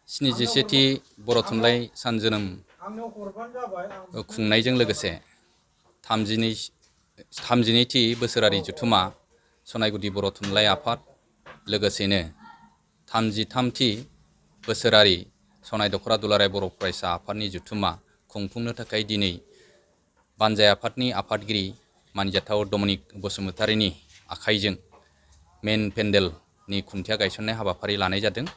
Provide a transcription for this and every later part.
स्निजिसेथि बर' थुनलाइ सान जोनोम खुंनायजों लोगोसे 32थि बोसोरारि जथुम्मा सनायगुदि बर' थुनलाइ आफाद लोगोसेनो 33थि बोसोरारि सनाय दख'रा दुलाराय बर' फरायसा आफादनि जथुम्मा खुंफुंनो थाखाय दिनै बानजाय आफादनि आफादगिरि मानजाथाव डमिनिक बसुमतारीनि आखाइजों मेन पेन्डेलनि खुन्थिया गायसननाय हाबाफारि लानाय जादों।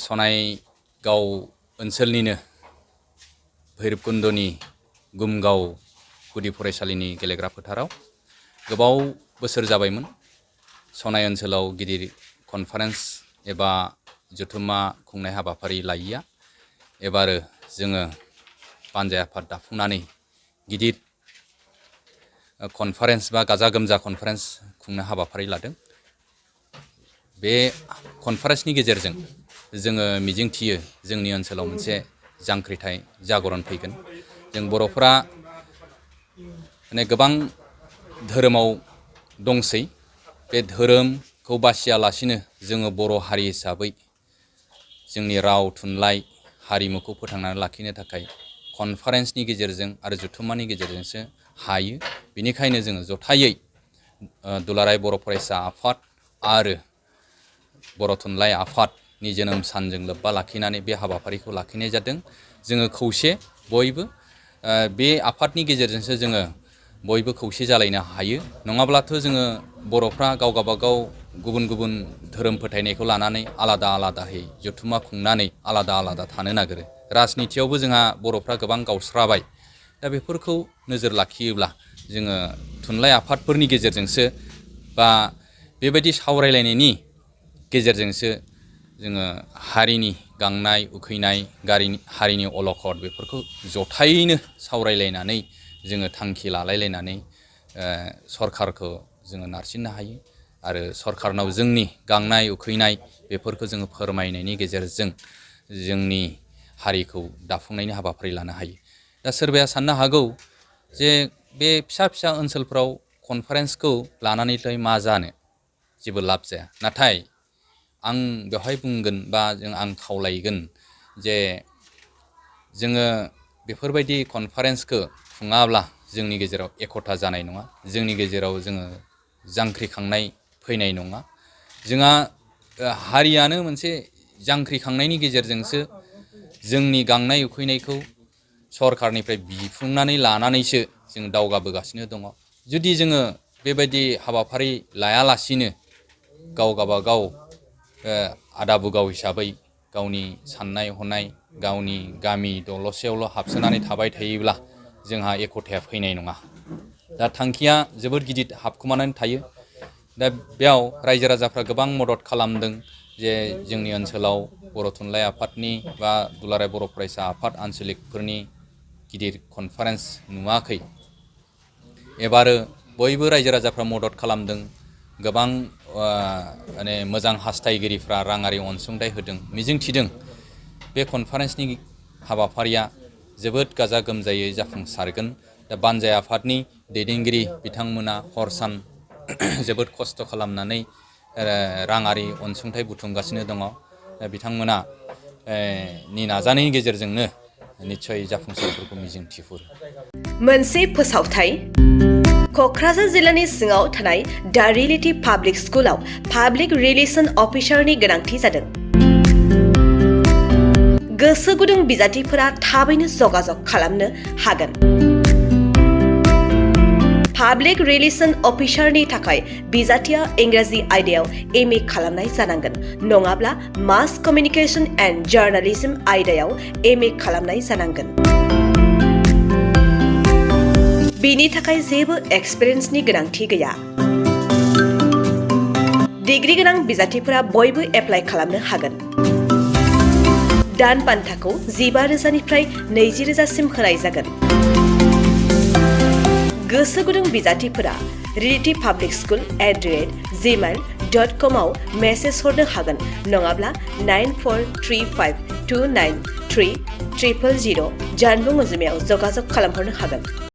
सनायगाव ओनसोलनिनो भैरबकुन्दनि गुमगाव गुदि फरायसालिनि गेलेग्रा फोथाराव गोबाव बोसोर जाबायमोन सनाय ओनसोलाव गिदिर कनफारेन्स एबा जथुम्मा खुंनाय हाबाफारि लायिया। एबारो जोङो बानजाय आफाद दाफुंनानै गिदिर कनफारेन्स बा गाजा गोमजा कनफारेन्स खुंनो हाबाफारि लादों। बे कनफारेन्सनि गेजेरजों जोङो मिजिंथियो जोंनि ओनसोलाव मोनसे जांख्रिथाय जागरण फैगोन। जों बर'फोरा माने गोबां धोरोमाव दंसै, बे धोरोमखौ बासियालासिनो जोङो बर' हारि हिसाबै जोंनि राव थुनलाइ हारिमुखौ फोथांनानै लाखिनो थाखाय कनफारेन्सनि गेजेरजों आरो जथुम्मानि गेजेरजोंसो हायो। बेनिखायनो जोङो जथायै दुलाराय बर' फरायसा आफाद आरो बर' थुनलाइ आफादनि जोनोम सानजों लोब्बा लाखिनानै बे हाबाफारिखौ लाखिनाय जादों। जोङो खौसे बयबो बे आफादनि गेजेरजोंसो जोङो बयबो खौसे जालायनो हायो। नङाब्लाथ' जोङो बर'फ्रा गाव गाबागाव गुबुन गुबुन धोरोम फोथायनायखौ लानानै आलादा आलादायै जथुम्मा खुंनानै आलादा आलादा थानो नागिरो। राजनितियावबो जोंहा बर'फ्रा गोबां गावस्राबाय। दा बेफोरखौ नोजोर लाखियोब्ला जोङो थुनलाइ आफादफोरनि गेजेरजोंसो बा बेबायदि सावरायलायनायनि गेजेरजोंसो जोङो हारिनि गांनाय उखैनाय हारिनि अलखद बेफोरखौ जथायैनो सावरायलायनानै जोङो थांखि लालायलायनानै सरकारखौ जोङो नारसिननो हायो आरो सरकारनाव जोंनि गांनाय उखैनाय बेफोरखौ जोङो फोरमायनायनि गेजेरजों जोंनि हारिखौ दाफुंनायनि हाबाफारि लानो हायो। दा सोरबाया साननो हागौ जे बे फिसा फिसा ओनसोलफ्राव कनफारेन्सखौ लानानैलाय मा जानो, जेबो लाब जाया। नाथाय आं बेवहाय बुंगोन बा आं खावलायगोन जे जोङो बेफोरबायदि कनफारेन्सखौ खुङाब्ला जोंनि गेजेराव एकता जानाय नङा, जोंनि गेजेराव जोङो जांख्रिखांनाय फैनाय नङा। जोंहा हारियानो मोनसे जांख्रिखांनायनि गेजेरजोंसो जोंनि गांनाय उखैनायखौ सरकारनिफ्राय बिफुंनानै लानानैसो जों दावगाबोगासिनो दङ। जुदि जोङो बेबायदि हाबाफारि लायालासिनो गाव गाबागाव आदा बुगाव हिसाबै गावनि साननाय हनाय गावनि गामि दलसेयावल' हाबसोनानै थाबाय थायोब्ला जोंहा एकताया फैनाय नङा। दा थांखिया जोबोद गिदिर हाबखुमानानै थायो। दा बेयाव रायजो राजाफ्रा गोबां मदद खालामदों जे जोंनि ओनसोलाव बर' थुनलाइ आफादनि बा दुलाराय बर' फरायसा आफाद आनसलिकफोरनि गिदिर कनफारेन्स नुवाखै। एबारो बयबो रायजो राजाफ्रा मदद खालामदों। गोबां माने मोजां हास्थायगिरिफ्रा राङारि अनसुंथाइ होदों। मिजिंथिदों बे कनफारेन्सनि हाबाफारिया जोबोद गाजा गोमजायै जाफुंसारगोन। दा बानजाय आफादनि दैदेनगिरि बिथांमोना हर सान जोबोद खस्थ' खालामनानै राङारि अनसुंथाइ बुथुमगासिनो दङ। बिथांमोना नि नाजानायनि गेजेरजोंनो निस्सय जाफुंसारफोरखौ मिजिंथिहरो। मोनसे फोसावथाय क'क्राझार जिल्लानि सिङाव थानाय दा रियेलिटी पाब्लिक स्कुलाव पाब्लिक रिलेशन अफिसारनि गोनांथि जादों। गोसो गुदुं बिजाथिफोरा थाबैनो जगाजग खालामनो हागोन। पाब्लिक रिलेशन अफिसारनि थाखाय बिजाथिया इंराजि आयदायाव MA खालामनाय जानांगोन, नङाब्ला मास कमिउनिकेशन एन्ड जार्नालिज्म आयदायाव MA खालामनाय जानांगोन। बेनि थाखाय जेबो एक्सपिरियेन्सनि गोनांथि गैया। डिग्री गोनां बिजाथिफोरा बयबो एप्लाइ खालामनो हागोन। दान बान्थाखौ 15,000निफ्राय 20,000सिम होनाय जागोन। गोसो गुदुं बिजाथिफोरा realitypublicschool@gmail.com आव मेसेज हरनो हागोन, नङाब्ला 9435293000 जानबुं अनजिमायाव जगाजग खालामहरनो हागोन।